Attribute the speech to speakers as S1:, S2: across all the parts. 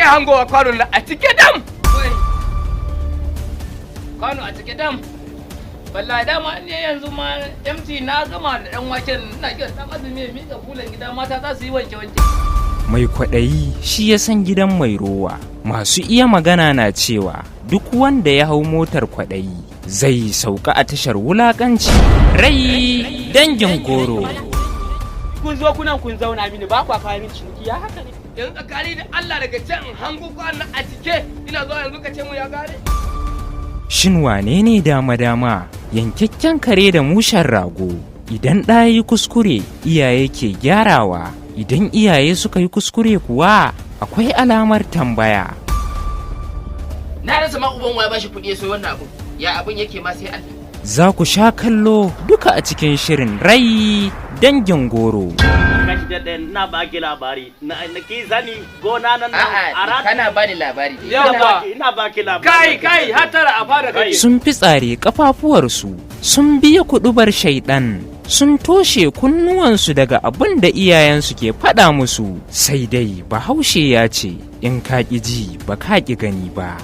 S1: Nake hangowa kwanon nan a cike dam. Kwano a cike dam. Wallahi dama ne yanzu ma MT na gama da dan waken, ina kiran dan azumi ya miƙa bulan gida, mata za su yi wanke wanke.
S2: Mai kwaɗayi shi ya san gidan mai rowa. Masu iya magana na cewa duk wanda ya hau motar kwaɗayi zai sauka a tashar wulaƙanci. Rai dangin goro.
S3: Kun zo kunan kun zauna mini, ba kwa kawo min ciniki, ya haka ne?
S1: Yanzu tsakani da Allah, daga can in hango kwanon nan a cike, ina zuwa yanzu ka ce mu ya gare.
S2: Shin wane ne dama-dama, yankakken kare da mushen rago? Idan ɗa yi kuskure, iyaye ke gyarawa, idan iyaye suka yi kuskure kuwa, akwai alamar tambaya.
S4: Na rasa ma uban waya bashi kuɗi ya soyi wannan abun, ya abun yake ma, sai Allah.
S2: Za ku sha kallo duka a cikin shirin Rai dangin goro.
S5: Kashi da ɗaya, na baki labari na ki sani gona nan nan
S4: A'a,
S5: a ran
S4: kana bani labari dai.
S5: ina
S3: Yawa.
S5: ina baki labari.
S3: Kai kai, hatara a fara kai.
S2: Sun fi tsare kafafuwarsu, sun biya kuɗubar shaiɗan, sun toshe kunnuwansu daga abin da iyayensu ke faɗa musu. Sai dai Bahaushe ya ce, in ka ƙi ji ba ka ƙi gani ba.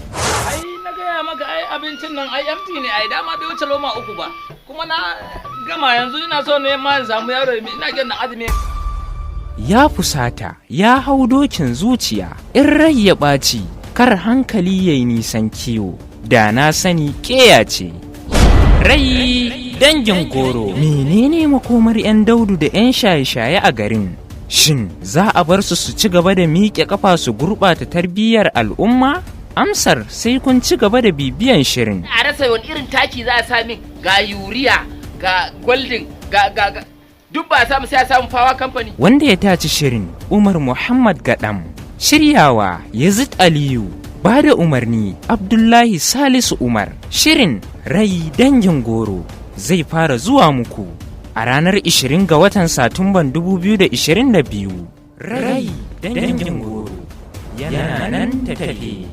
S1: Ai na gaya maka, ai abincin nan ai empty ne, ai dama bai wuce loma 3 ba. Kuma na gama, yanzu ina so ne ma in samu yaro, ina kiran dan azumi.
S2: Ya fusata, ya hau dokin zuciya, in rai ya ɓaci, kar hankali ya yi nisan kiwo, da na sani ƙeya ce. Rai dangin goro. Menene makomar 'yan daudu da 'yan shaye-shaye a garin? Shin za a bar su su ci gaba da miƙe ƙafa su gurɓata tarbiyyar al'umma? Amsar sai kun ci gaba da bibiyan shirin.
S4: A rasa wani irin taki za a sa min, ga urea, ga golden, ga duk ba a samu, sai a samu Power Company.
S2: Wanda ya taci shirin, Umar Muhammad Gadam, shiryawa Yazid Aliyu, ba da umarni Abdullahi Salisu Umar. Shirin Rai dangin goro zai fara zuwa muku a ranar 20 ga watan Satumban 2022. Rai dangin goro yana nan tafe.